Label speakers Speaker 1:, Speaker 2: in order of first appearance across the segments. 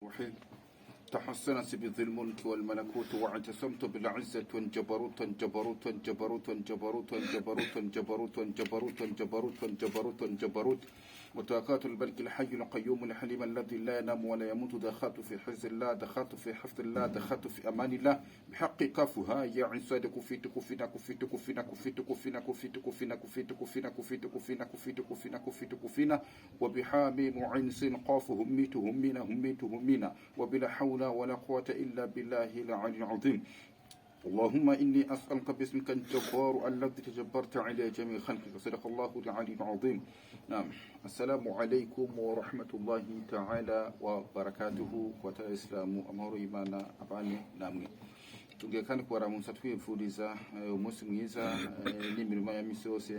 Speaker 1: الرحيم. تحصنت بذي الملك والملكوت واعتصمت بالعزة جبروت جبروت جبروت جبروت جبروت جبروت جبروت جبروت جبروت جبروت وطاقات الملك الحي القيوم الحليم الذي لا ينام ولا يموت. دخلت في حفظ الله، دخلت في حفظ الله، دخلت في أمان الله. بحق كفها يا عساد كفيت كفينا كفيت كفينا كفيت كفينا كفيت كفينا كفيت كفينا كفيت كفينا كفيت كفينا كفيت كفينا وبحاميم عين سين قاف هميت همينا هميت همينا وبلا حول ولا قوة إلا بالله العلي العظيم. اللهم إني أسألك باسمك الجبار الذي تجبرت على جميع خلقك. صدق الله العلي العظيم. نعم، السلام عليكم ورحمة الله تعالى وبركاته. Islamu, amahoro y'Imana abane namwe. Tugiye kandi kubaramutsa twifuriza umunsi mwiza n'imirimo ya misi yose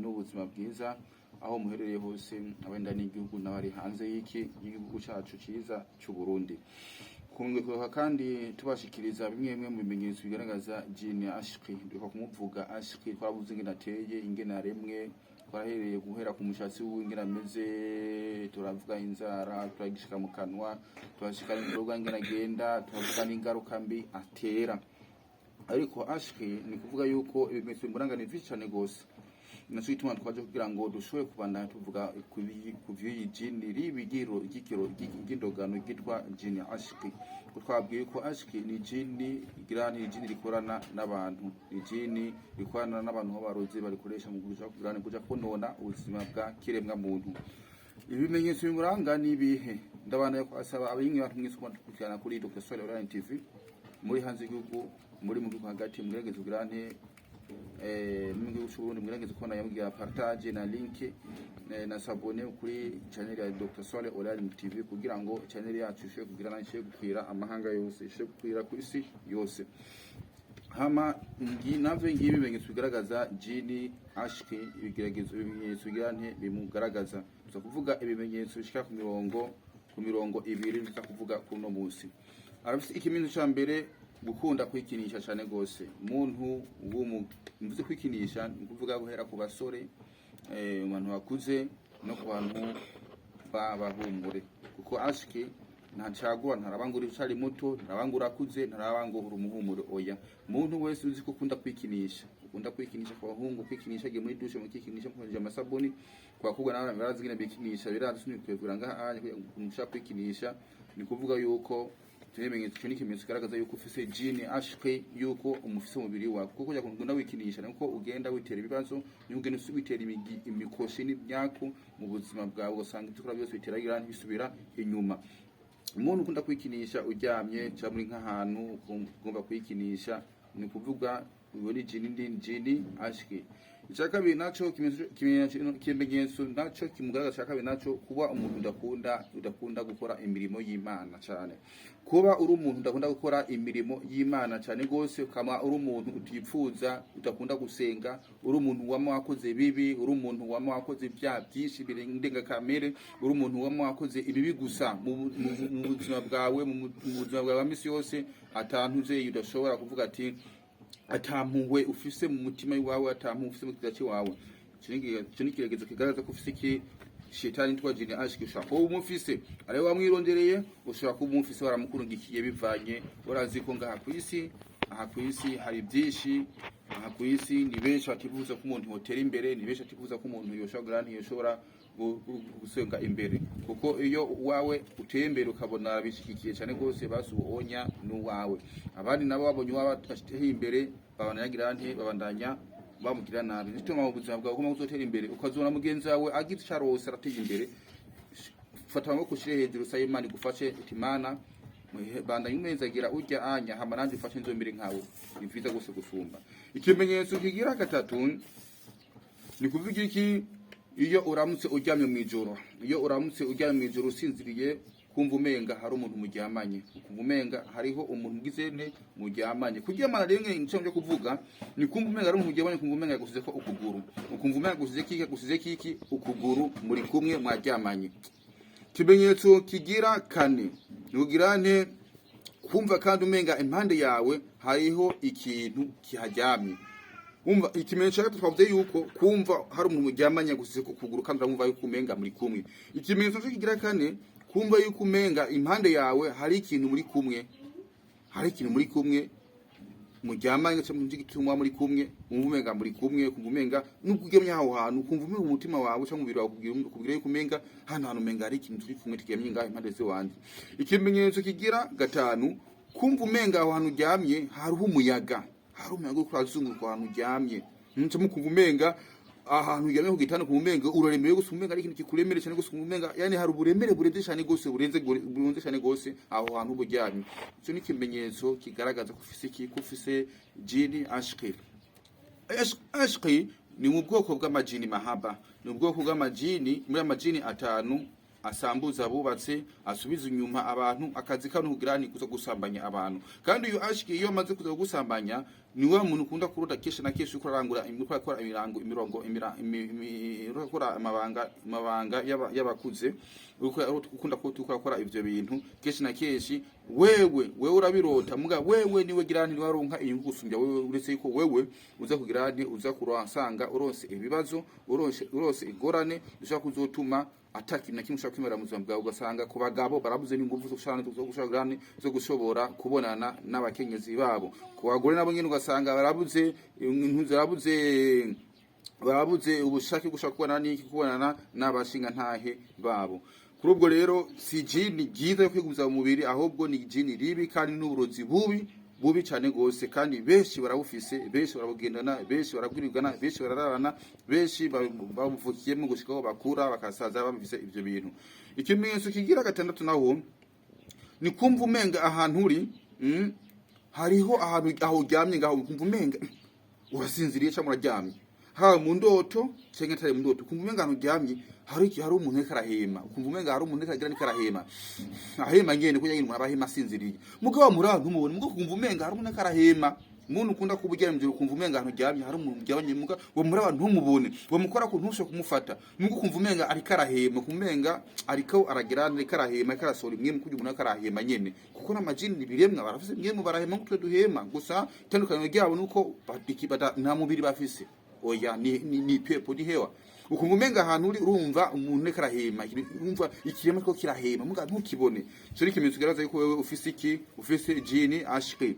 Speaker 1: n'ubuzima bwiza aho muherereye hose, abenda n'igihugu n'abari hanze y'igihugu cacu ciza c'u Burundi. Kungekuka kandi tubashikiriza bimwe bimwe mu bimenyetso bigaragaza jini ashiki. Duka kumuvuga ashiki, twaravuze ingene ateye, ingene aremwe, twarahereye guhera ku mushatsi wiwe ingene ameze, turavuga inzara, turagishika mu kanwa, turashika n'inzoga ingene agenda, turavuga n'ingaruka mbi atera. Ariko ashiki ni kuvuga yuko ibimenyetso bimuranga ni vyinshi cane gose, naco gituma twaje kugira ngo dushobore kubandanya tuvuga ku vy'iyi jini ribi ry'ikiro ry'indogano ryitwa jini ashiki. Ko twabwiye ko ashiki ni jini igira, ni jini rikorana n'abantu, ni jini rikorana n'abantu b'abarozi, barikoresha mu kuja kugira kuja konona ubuzima bwa kiremwa muntu. Ibimenyetso bimuranga ni ibihe? Ndabana ko asaba abingi bantu mwese kukurikirana kuri Dr. Swahili Online TV, muri hanze y'igihugu, muri mu gihugu hagati, mugerageze kugira nte mu gihugu cy'u Burundi, mugerageze kubona yambwira partage na link na s'abonner kuri channel ya Dr. Swahili Online TV, kugira ngo channel yacu ishobore kugira na ishobore gukwira amahanga yose, ishobore gukwira ku isi yose. Hama ngi navyo ngibi ibimenyetso bigaragaza jini ashiki, ibigeragezo, ibimenyetso bigira nte bimugaragaza. Tuza kuvuga ibimenyetso bishika ku mirongo 20 tuza kuvuga kuno munsi. Arafise ikimenyetso ca mbere: gukunda kwikinisha cane gose. Muntu w'umu mvuze kwikinisha, ni kuvuga guhera ku basore, abantu bakuze no ku bantu b'abahumure, kuko ashiki ntacagura, ntaraba ngo uri muto, ntaraba ngo urakuze, ntaraba ngo uri umuhumure, oya. Muntu wese uzi ko ukunda kwikinisha, ukunda kwikinisha, ku bahungu kwikinisha agiye muri douche, mukikinisha mukoresheje amasabuni, ku bakobwa nabo barazi ingene bikinisha, birazi, sinikwegura ngaha ukuntu ushaka kwikinisha. Ni kuvuga yuko tunemenyetso, icyo ni ikimenyetso kigaragaza yuko ufise jini ashike, yuko umufise umubiri wawe, kuko kujya kugenda wikinisha niko ugenda witera ibibazo, niko ugenda witera imikoshi n'imyaku mu buzima bwawe, ugasanga ibyo ukora byose biteragira ntibisubira inyuma. Umuntu ukunda kwikinisha uryamye cyangwa muri nk'ahantu ugomba kwikinisha, ni kuvuga uyo ni jini, ndi jini ashiki. Icya kabiri naco, ikimenyetso naco kimugaragaza cya kabiri naco, kuba umuntu udakunda gukora imirimo y'Imana cyane. Kuba uri umuntu udakunda gukora imirimo y'Imana cyane gose, ukaba uri umuntu utipfuza, udakunda gusenga, uri umuntu wama wakoze bibi, uri umuntu wama wakoze ibyaha byinshi birenga kamere, uri umuntu wama wakoze ibibi gusa mu buzima bwawe, mu buzima bwawe bwa misi yose, atantuze udashobora kuvuga ati atampuhwe ufise mu mutima wawe, atampuhwe ufise mu kiza wawe. Ico ni ikigeregezo kigaragaza ko ufise iki shetani twa jini ashiki. Ushobora kuba umufise ariwe wamwirondereye, ushobora kuba umufise waramukurungikiye bivanye, urazi ko ngaha kw'isi, aha kw'isi hari byinshi, aha kw'isi ni benshi batifuza ko umuntu yotera imbere, ni benshi batifuza ko umuntu yoshobora ntiyoshobora gusenga imbere, kuko iyo uwawe uteye imbere ukabona bishigikiye cyane rwose, basi uwonya n'uwawe. Abandi nabo babonye uwawe ateye imbere, babandanya nte babandanya bamugira nabi. Nituma mu buzima bwawe ugomba kuzotera imbere, ukazona mugenzi wawe agize ico arose arateye imbere, fata amaboko ushire hejuru, usabe Imana igufashe, uti: "Imana, bandanya umezagira urya anya, hama nanje ufashe nzomere nkawe." Ni vyiza gose gusumba. Ikimenyetso kigira gatatu ni kuvuga iki? Iyo uramutse uryamye mw'ijoro, iyo uramutse uryamye mw'ijoro usinziriye, kumva umenga hari umuntu muryamanye, ukumva umenga hariho umuntu mugize nte muryamanye. Kuryamana rero icyo cyo kuvuga ni kumva umenga hari umuntu muryamanye, kumva umenga yagusize ko ukuguru, ukumva umenga yagusize kiki ukuguru, muri kumwe mwaryamanye. Ikimenyetso kigira kane ni kugira nte? Kumva kandi umenga impande yawe hariho ikintu kiharyamye. Umva, ikimenyetso cya gatatu twavuze yuko kumva hari umuntu muryamanye yagusize ku kuguru, kandi uramwumva yuko umenga muri kumwe. Ikimenyetso cyo kigira kane, Kumva yuko umenga impande yawe hari ikintu muri kumwe, hari ikintu muri kumwe muryamanye cyangwa mu gituma muri kumwe, wumva umenga muri kumwe, kumva umenga nubwo uryamye aho hantu, kumva umenga umutima wawe cyangwa umubiri wawe kubwira yuko umenga hano hantu umenga hari ikintu turi kumwe, turyamye ngaho impande z'iwanje. Ikimenyetso kigira gatanu, kumva umenga aho hantu uryamye hariho umuyaga, hari umuyaga uriko urazunguruka ahantu uryamye. Nca mukumva umenga ahantu uryamye ku gitanda, kumva umenga uraremerewe gusa, umenga ari ikintu kikuremereye cyane gusa, kumva umenga yani hari uburemere burenze cyane gose, burenze cyane gose aho hantu uba uryamye. Ico ni ikimenyetso kigaragaza ko ufise iki? Ko ufise jini ashqi. Ashqi ni mu bwoko bw'amajini mahaba, ni ubwoko bw'amajini muri amajini atanu asambuza abubatse, asubiza inyuma abantu. Akazi kano kugira ni kuza gusambanya abantu. Kandi uyu ashqi iyo amaze kuza gusambanya, ni wa muntu ukunda kurota kenshi na kenshi uko arangura, uko akora imirango, imirongo, uko akora amabanga y'abakuze, uko ukunda ko akora ivyo bintu kenshi na kenshi. Wewe urabirota, muga wewe niwe gira nti waronka inyungu gusumbya wewe, uretse yuko wewe uza kugira nti uza kurasanga uronse ibibazo, uronse ingorane zishobora kuzotuma ata kintu na kimwe ushobora kwimara mu buzima bwawe. Ugasanga ku bagabo barabuze n'inguvu zo gushana, zo gushobora zo gushobora kubonana n'abakenyezi babo. Ku bagore nabo nyene ugasanga barabuze intu, barabuze ubushake bwo gushaka kubonana n'iki, kubonana n'abashinga ntahe babo. Kuri ubwo rero si jini ryiza yo kwigumiza mu mubiri, ahubwo ni jini ribi kandi n'uburozi bubi bubi cyane gose. Kandi benshi barabufise, benshi barabugendana, benshi barabwirigana, benshi barararana, benshi babuvukiyemo gushika aho bakura bakasaza bafise ivyo bintu. Ikimenyetso kigira gatandatu naho ni kumva umenga ahantu uri, hariho ahantu aho uryamye ngaho, ukumva umenga urasinziriye cyangwa uraryamye, haba mu ndoto cyangwa atari mu ndoto, ukumva umenga ahantu uryamye hari umuntu ariko arahema, ukumva umenga hari umuntu ariko aragira, ariko arahema, ahema nyene kugira ngo umuntu aba ahema asinziriye. Mugabo muri aho ntumubone, mugabo ukumva umenga hari umuntu ariko arahema. Umuntu ukunda kuba uryamye ijoro, ukumva umenga ahantu uryamye hari umuntu uryamye, muga uwo muri abantu ntumubone, wamukora ku ntushobora kumufata, muga ukumva umenga ariko arahema, ukumva umenga ariko aragira, ariko arahema, ariko arasohora imwe kugira umuntu ariko arahema nyene, kuko n'amajini ni ibiremwa, barafise imwe, barahema nk'utwe duhema. Gusa itandukaniro ryabo nuko nta mubiri bafise. Oya, ni pepo, ni hewa. Ukumva umenga ahantu uri urumva umuntu ariko arahema, urumva ikirema ko kirahema, muga ntukibone. Ico ni ikimenyetso kigaragaza yuko wewe ufise iki? Ufise jini ashqi.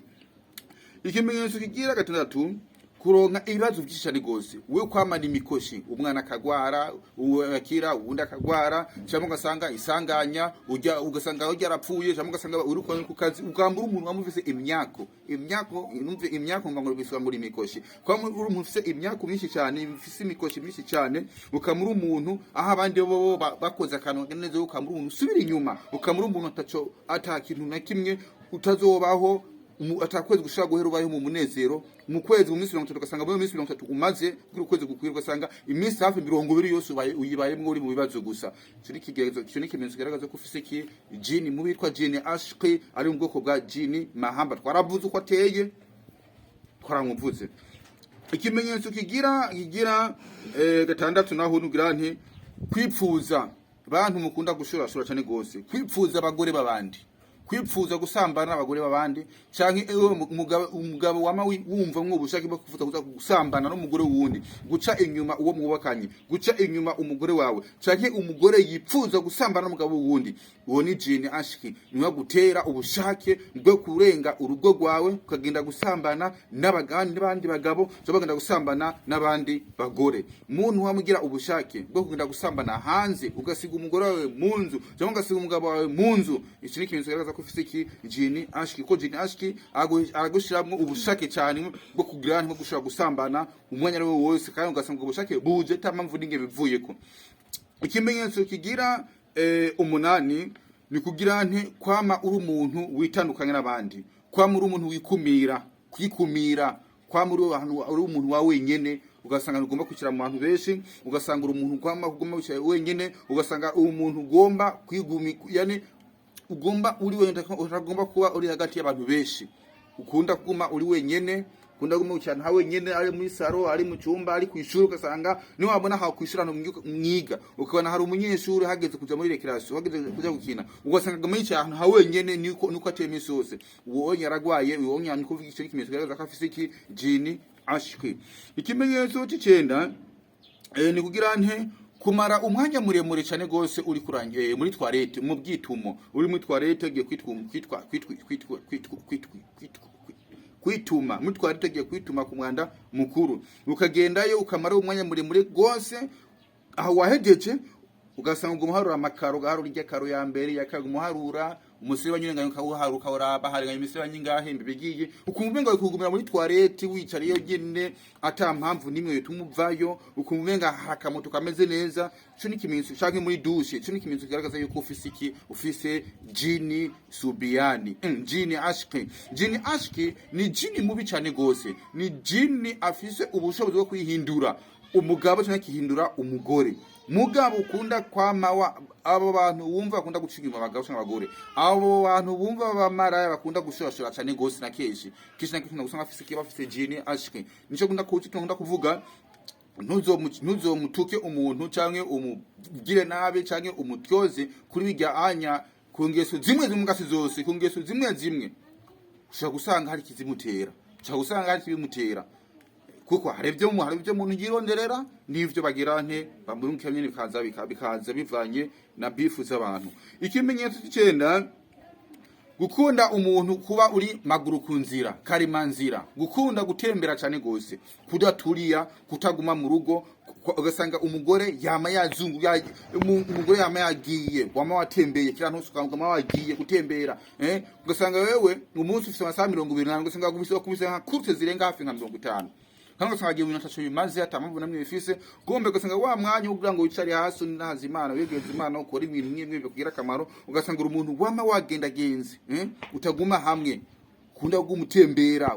Speaker 1: Ikimenyetso kigira gatandatu, kuronka ibibazo byinshi cyane gose, wewe kwamana imikoshi, umwana akagwara, uwakira uwundi akagwara, cyangwa ugasanga isanganya ujya, ugasanga ujya arapfuye, cyangwa ugasanga uri ku kazi ugambura umuntu wamufise imyako, imyako, numve imyako ngo biswa ngo imikoshi, kwa uri umuntu ufise imyako myinshi cyane, ufise imikoshi myinshi cyane, ukamura umuntu aho abandi bo bakoze akantu neza, ukamura umuntu usubira inyuma, ukamura umuntu ataco, ata kintu na kimwe utazobaho, atakwezi gushaka guhera ubayeho mu munezero. Mu kwezi, mu minsi 30, ugasanga muri minsi 30 umaze kugira ukwezi gukwira, ugasanga iminsi hafi 20 yose ubaye uyibayemwo uri mu bibazo gusa. Ico ni ikigerezo, ico ni ikimenyetso kigaragaza ko ufise iki? Jini mu bitwa jini ashqi, ari mu bwoko bwa jini mahamba. Twaravuze uko ateye, twaramuvuze. Ikimenyetso kigira gatandatu naho nugira nti kwipfuza, bantu mukunda gushurashura cyane gose, kwipfuza abagore babandi, kwipfuza gusambana n'abagore b'abandi, canke ewe umugabo wama wumva mwo ubushake bwo kufuza kuza gusambana n'umugore wundi, guca inyuma uwo mwubakanye, guca inyuma umugore wawe, canke umugore yipfuza gusambana n'umugabo wundi, uwo ni jini ashiki. Niwe gutera ubushake bwo kurenga urugo rwawe ukagenda gusambana n'abandi bagabo, cyangwa bagenda gusambana n'abandi bagore. Muntu wamugira ubushake bwo kugenda gusambana hanze, ugasiga umugore wawe mu nzu cyangwa ugasiga umugabo wawe mu nzu, iki ni ikimenyetso kigaragaza ko ufise iki? Jini ashiki. Ko jini ashiki aragushiramwo ubushake cyane bwo kugira nko gushobora gusambana umwanya ari wo wose, kandi ugasanga ubwo bushake buje ata mpamvu n'inge bivuyeko. Ikimenyetso kigira umunani ni kugira nte? Kwama uri umuntu witandukanya n'abandi, kwama uri umuntu wikumira, kwikumira, kwama uri ahantu uri umuntu wa wenyene, ugasanga ugomba kwicara mu bantu benshi, ugasanga uri umuntu kwama ugomba wicaye wenyene, ugasanga uri umuntu ugomba kwigumi, yani ugomba uri wenyine, utagomba kuba uri hagati y'abantu benshi, ukunda kuguma uri wenyene, ukunda kuguma wicara nka wenyene, ari muri saro, ari mu cyumba, ari ku ishuri. Ugasanga niyo wabona aho ku ishuri ahantu mwiga, ukabona hari umunyeshuri hageze kuja muri récréation, hageze kuja gukina, ugasanga aguma yicaye ahantu ha wenyene, niko ateye iminsi yose. Uwo yaragwaye, uwo ni kuvuga ico ikimenyetso kigaragaza ko afise iki? Jini ashwi. Ikimenyetso c'icenda ni kugira nte? Kumara umwanya muremure cyane gose uri kurangiye muri toilette, mu bwitumo, uri muri toilette ugiye kwituma, kwitwa kwitwa kwitwa kwitwa kwitwa kwitwa kwituma muri toilette, ugiye kwituma ku mwanda mukuru, ukagendayo ukamara umwanya muremure gose. Aho wahejeje ugasanga uguma uharura amakaro, ugaharura irya karo ya mbere, ya kabiri, umuharura umusebanyi urenganya, ukawuharura, ukawuraba harenganya imisebanyi ingahe imbibi igiye, ukumva umenga kugumira muri toilette wicariyo nyene ata mpamvu nimwe yotuma uvayo, ukumva umenga hari akamoto kameze neza. Ico ni ikimenyetso, canke muri douche, ico ni ikimenyetso kigaragaza yuko ufise iki? Ufise jini subiani, jini ashki. Jini ashki ni jini mubi cane gose, ni jini afise ubushobozi bwo kwihindura umugabo cyangwa akihindura umugore. Mugabo ukunda kwama wa abo bantu wumva bakunda guca inyuma abagabo cyangwa abagore, abo bantu bumva bamaraya bakunda gushorashora cyane gose, na kenshi kenshi na kenshi usanga afise kiba afise jini ashki. Nico kunda kuvuga, ntuzomutuke umuntu canke umugire nabi canke umutyoze kuri bijya anya ku ngeso zimwe zimwe, ngasi zose, ku ngeso zimwe zimwe ushobora gusanga hari ikizimutera, ushobora gusanga hari ikibimutera, kuko hari ibyo umuntu yironderera n'ivyo bagira nte bamurunka nyene bikaza bikaza bivanye na bifu z'abantu. Ikimenyetso c'icenda: gukunda umuntu kuba uri maguru ku nzira, karimanzira, gukunda gutembera cyane gose, kudaturiya, kutaguma mu rugo, ugasanga umugore yama yazungu umugore yama yagiye, wama watembeye kila ntusi, ukaguma wagiye gutembera, ugasanga wewe umunsi ufise amasaha 24, ugasanga wakubise nka courses zirenga hafi nka 50, kandi ugasanga agiye ibintu ataco bimaze, ata mpamvu namwe bifise. Kumbe ugasanga wa mwanya wo kugira ngo wicare hasi unahaza Imana, wegereze Imana, ukore ibintu bimwe bimwe bikugira akamaro, ugasanga uri umuntu wama wagendagenze, utaguma hamwe, ukunda kuguma utembera,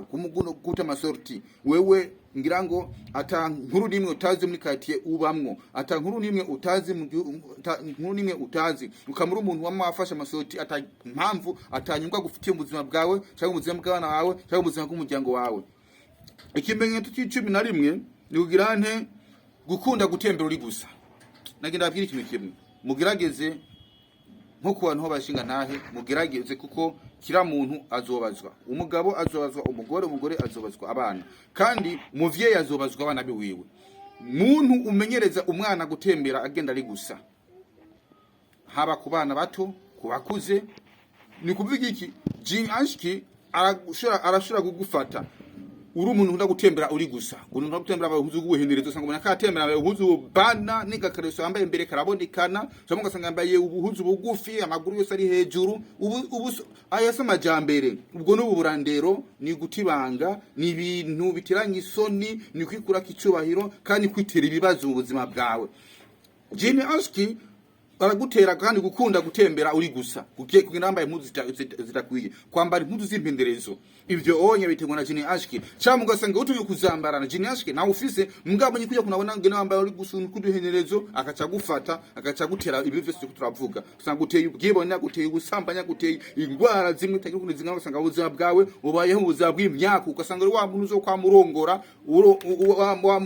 Speaker 1: guta ama sorties. Wewe ngira ngo ata nkuru nimwe utazi muri quartier ubamwo, ata nkuru nimwe utazi mu nkuru nimwe utazi, ukamura umuntu wama wafashe ama sorties ata mpamvu, atanyungu agufitiye mu buzima bwawe cyangwa mu buzima bw'abana bawe cyangwa mu buzima bw'umuryango wawe. Ikimenyetso c'icumi na rimwe ni kugira nte? Gukunda gutembera uri gusa. Nagenda babwira ikintu kimwe: mugerageze nko ku bantu bashinga ntahe, mugerageze, kuko kila muntu azobazwa. Umugabo azobazwa umugore, umugore azobazwa abana, kandi umuvyeyi azobazwa abana biwiwe. Muntu umenyereza umwana gutembera agenda ari gusa, haba ku bana bato, ku bakuze, ni kuvuga iki? Jin ashki arashobora kugufata uri umuntu ukunda gutembera uri gusa, umuntu ukunda gutembera abahuzu guhendereza, usanga umuntu akatembera abahuzu bana n'igakareso yambaye imbere karabonekana, cyangwa ugasanga yambaye ubuhuzu bugufi, amaguru yose ari hejuru. Ubu aya se amajambere? Ubwo n'ubu burandero ni gutibanga, ni ibintu biteranye isoni, ni kwikurako icubahiro kandi kwitera ibibazo mu buzima bwawe. Jini Ashki baragutera kandi gukunda gutembera uri gusa, kugiye kugenda wambaye impuzu zidakwiye, kwambara impuzu z'impenderezo. Ivyo onye biterwa na jini ashki, cyangwa ugasanga utuye kuzambarana jini ashki nawe ufise mugabo nyikuja kunabona ngene wambaye uri gusa kuduhenerezo, akaca gufata, akaca gutera ibi vyose turiko turavuga. Usanga guteye ubwibone, guteye ubusambanya, guteye ingwara zimwe utagira ukuntu zingana, ugasanga ubuzima bwawe ubayeho ubuzima bw'imyaka, ugasanga uri wa muntu uzo murongora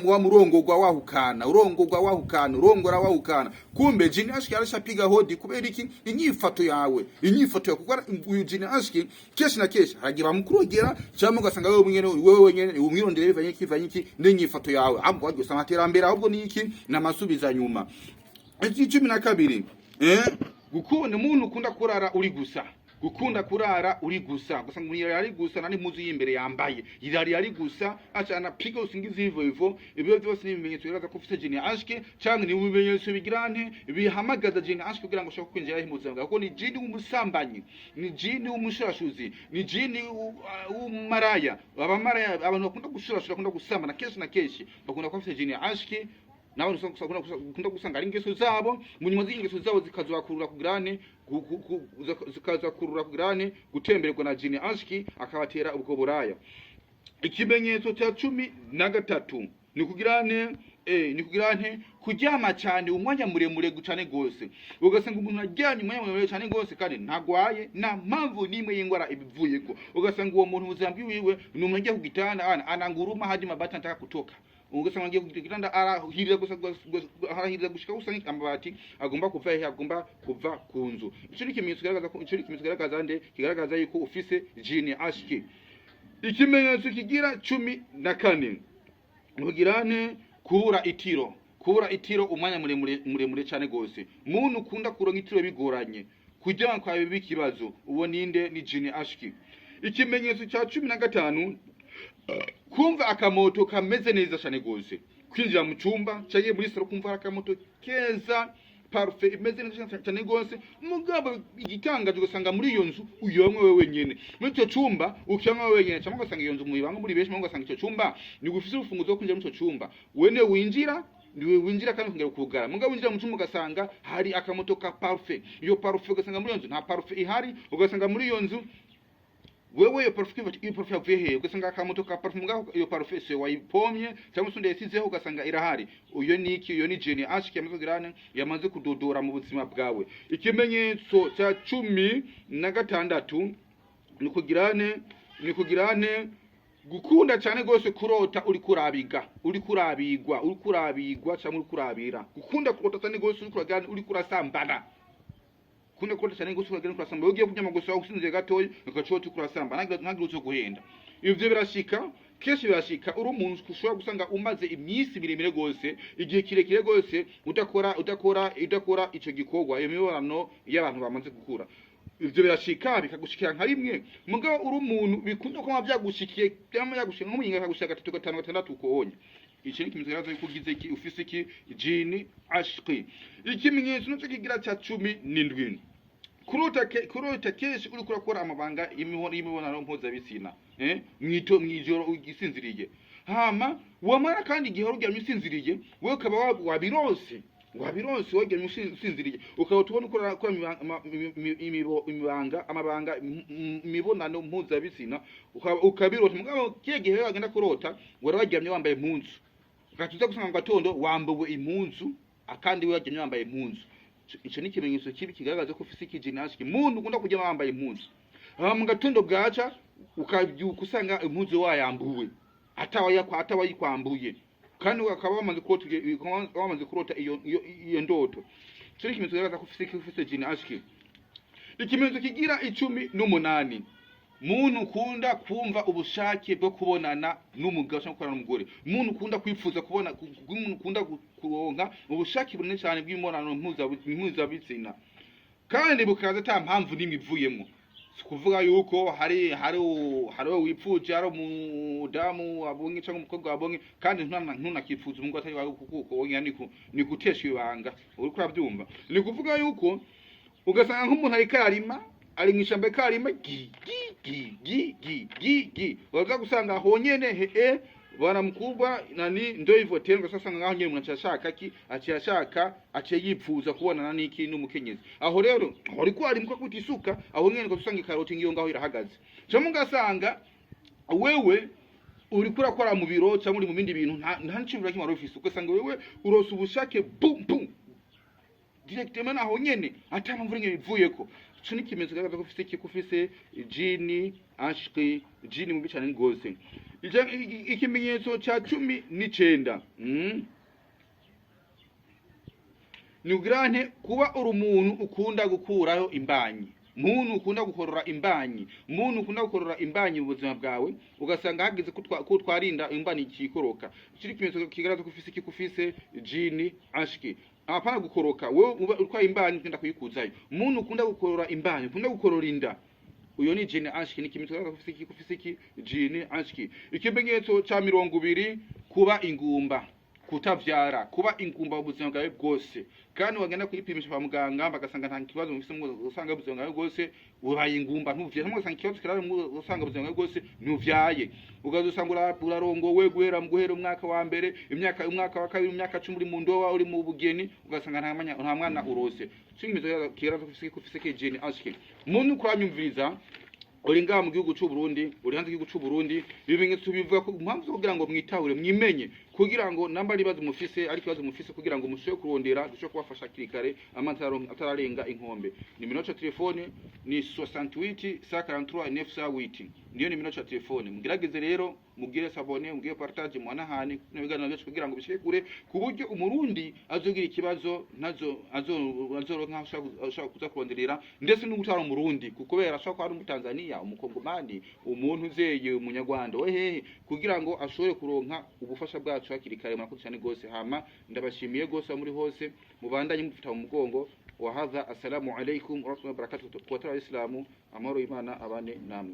Speaker 1: wa murongorwa wahukana, urongorwa wahukana, urongora wahukana. Kumbe jini ashki arashapiga hodi. Kubera iki? Inyifato yawe, inyifato yawe, kuko uyu jini ashki kenshi na kenshi haragira bamukurogera, cyangwa ugasanga wewe mwene, wewe wenyene umwirondere bivanye iki, bivanye iki n'inyifato yawe. Ahubwo wagiye usanga aterambere, ahubwo ni iki? N'amasubiza nyuma. Iki 12, gukunda umuntu ukunda kurara uri gusa, gukunda kurara uri gusa, gusa ngo ari gusa nani mpuzu y'imbere yambaye irari ari gusa, acha anapiga usingizi hivyo hivyo. Ibyo byose ni ibimenyetso bigaragaza ko ufite jini ashke, cyangwa ni ibimenyetso bigira nte bihamagaza jini ashke kugira ngo ushobore kwinjira mu buzima bwawe, kuko ni jini w'umusambanyi, ni jini w'umushurashuzi, ni jini w'umaraya. Abamaraya, abantu bakunda gushurashura, bakunda gusambana, kenshi na kenshi bakunda kuba bafite jini ashke, n'abantu usanga ukunda gusanga ari ingeso zabo. Mu nyuma z'ingeso zabo zikazakurura kugirane zikazakurura kugirane gutembererwa na jini ashki, akabatera ubwo buraya. Ikimenyetso cya 13 ni kugirane ni kugirane kuryama cyane umwanya muremure cyane gose, ugasanga umuntu aryamye umwanya muremure cyane gose kandi ntagwaye, nta mpamvu n'imwe y'ingwara ibivuyeko. Ugasanga uwo muntu ubuzima bwiwiwe ni umuntu agiye ku gitanda ananguruma hadi mabati anataka kutoka. Ugasanga agiye ku gitanda arahirira gusa, arahirira gushika gusa amabati agomba kuva hehe? Agomba kuva ku nzu. Ico ni ikimenyetso kigaragaza ko, ico ni ikimenyetso kigaragaza nde? Kigaragaza yuko ufise jini ashki. Ikimenyetso kigira 14 ntugirane kubura itiro, kubura itiro. Kubura itiro umwanya muremure muremure cyane gose. Muntu ukunda kuronka itiro bigoranye, kuryama kwawe biba ikibazo, uwo ninde? Ni jini ashiki. Ikimenyetso cya 15, kumva akamoto kameze neza cyane gose. Kwinjira mu cyumba cyangwa muri salon, kumva hari akamoto keza, parfum imeze neza cyane gose. Mugabo igitangaje, ugasanga muri iyo nzu uyomwe wewe wenyene, muri icyo cyumba ukiyamwe wewe wenyene, cyangwa ugasanga iyo nzu muyibanga muri benshi, ugasanga icyo cyumba ni gufise urufunguzo rwo kwinjira muri icyo cyumba, wene winjira, niwe winjira kandi ukongera kugara. Mugabo winjira mu cyumba ugasanga hari akamoto ka parfum. Iyo parfum, ugasanga muri iyo nzu nta parfum ihari. Ugasanga muri iyo nzu wewe iyo parfum, iyo parfum yavuye hehe? Ugasanga akamoto ka parfum, mugabo iyo parfum se wayipomye cyangwa se undi yasizeho, ugasanga irahari. Uyo ni iki? Uyo ni jini ashiki yamaze kugirane, yamaze kudodora mu buzima bwawe. Ikimenyetso cya 16 ni kugirane gukunda cyane rwose kurota uri kurabiga, uri kurabigwa, uri kurabigwa cyangwa uri kurabira. Gukunda kurota cyane rwose uri kuragana, uri kurasambana. Kunda kurota cyane rwose uragana, kurasamba. Ugiye kuryama gusa usinziriye gatoya, ugaca uri kurasamba, ntagire uzo guhenda. Ivyo birashika kenshi, birashika uri umuntu ushobora gusanga umaze iminsi miremire rwose, igihe kirekire rwose, udakora ico gikorwa, iyo mibonano y'abantu bamaze gukura. Ivyo birashika bikagushikira nka rimwe. Mugabo uri umuntu bikunda kuba vyagushikiye, byama byagushikiye nk'umuhinga, bikagushikira gatatu, gatanu, gatandatu ukonye. Iki ni ikimenyetso kigaragaza yuko ugize iki? Ufise iki? Jini ashqi. Ikimenyetso naco kigira ca 17, kurota kenshi uriko urakora amabanga y'imibonano mpuzabitsina, mwito mwijoro ugisinziriye. Hama wamara kandi igihe uryamye usinziriye, wewe ukaba wabirose waryamye usinziriye, ukaba tubona ukora ukora imibanga amabanga imibonano mpuzabitsina, ukabirota. Mugabo kiye gihe wagenda kurota wari waryamye wambaye impuzu, ugaca gusanga mu gatondo wambuwe impuzu, akandi we waryamye wambaye impuzu. Ico ni ikimenyetso kibi kigaragaza ko ufise ikijinashiki. Muntu ukunda kuryama wambaye impuzu, hama mu gatondo bwaca ukabyuka usanga impuzu wayambuwe, atawayikwambuye, kandi ukaba wamaze kurota iyo ndoto. Ico ni ikimenyetso kigaragaza ko ufise jini ashiki. Ikimenyetso kigira 18, muntu ukunda kumva ubushake bwo kubonana n'umugabo cyangwa gukorana n'umugore, muntu ukunda kwifuza kubona, muntu ukunda kuronka ubushake bunini cyane bw'imibonano mpuzabitsina, kandi bukaza ata mpamvu n'imwe ivuyemo. Si kuvuga yuko hari uwo wipfuje, hari umudamu wabonye cyangwa umukobwa wabonye, kandi ntunakifuza umugore atari wawe, kuko wonyine ni gutesha ibanga. Uriko urabyumva? Ni kuvuga yuko ugasanga nk'umuntu ariko ararima, ari mw'ishamba ariko ararima, gi gi gi gi gi gi gi, uraza gusanga honyene he bwana mkubwa nani ndo hivyo tena. Sasa ngaho nyene umuntu ashaka ki? Aciye ashaka, aciye yipfuza kubonana n'iki? N'umukenyezi. Aho rero uriko arimo kwita isuka, aho nyene usanga ikaroti ngiyo ngaho irahagaze. Cyangwa ugasanga wewe uriko urakora mu biro cyangwa uri mu bindi bintu, nta n'iciyumviro kimwe wari ufise, ugasanga wewe urose ubushake bum bum directement aho nyene, ata mpamvu rimwe bivuyeko. Ico ni ikimenyetso kigaragaza ko ufise iki? Ko ufise jini ashqi, jini mubi cane gose. Ikimenyetso ca 19, Ni kugira kuba uri umuntu ukunda gukuraho imbanyi, muntu ukunda gukorora imbanyi, muntu ukunda gukorora imbanyi mu buzima bwawe, ugasanga hageze ko twarinda imbanyi ikikoroka. Iki ni ikimenyetso kigaragaza ko ufise iki? Ko ufise jini ashki. Hapana gukoroka, wewe uba utwaye imbanyi ugenda kuyikuzayo. Muntu ukunda gukorora imbanyi, ukunda gukorora inda, uyo ni jini ashki. Ni ikimenyetso kigaragaza ko ufise iki? Ko ufise iki? Jini ashki. Ikimenyetso ca 20, kuba ingumba, kutavyara, kuba ingumba mu buzima bwawe bwose, kandi wagenda kwipimisha kwa muganga bagasanga nta kibazo mufise, usanga ubuzima bwawe bwose ubaye ingumba, ntuvyaye, cyangwa ugasanga ikibazo kirari, usanga ubuzima bwawe bwose ntuvyaye. Ugaza usanga urarongowe guhera umwaka wa mbere, imyaka, umwaka wa kabiri, imyaka 10 uri mu ndoa, uri mu bugeni, ugasanga nta mwana urose. Ikimenyetso kigaragaza ko ufise ki? Jini ashki. Muntu kuranyumviriza, uri ngaha mu gihugu c'u Burundi, uri hanze y'igihugu c'u Burundi, ibimenyetso bivuga ko impamvu zo kugira ngo mwitahure, mwimenye, kugira ngo namba ari ibibazo mufise, ari ikibazo mufise, kugira ngo mushobore kurondera dushobore kubafasha hakiri kare, amazi atararenga inkombe. Nimero ya telefone ni 68 143 908, niyo nimero ya telefone. Mugerageze rero mugire s'abonner, mugire partage, muhanahane n'ibiganiro byacu kugira ngo bishike kure, ku buryo umurundi azogira ikibazo ntazo azoronka aho ashobora kuza kuronderera, ndetse n'ugutara umurundi, kubera ashobora kuba ari umutanzania, umukongomani, umuntu uzeye, umunyarwanda, wehehe, kugira ngo ashobore kuronka ubufasha bwacu. wacu hakiri kare. Murakoze cyane gose. Hama ndabashimiye gose aho muri hose, mubandanye mufita mu mugongo. Wa hadha, assalamu alaikum wa rahmatullahi wa barakatuh. Ku batari abayisilamu, amahoro y'Imana abane namwe.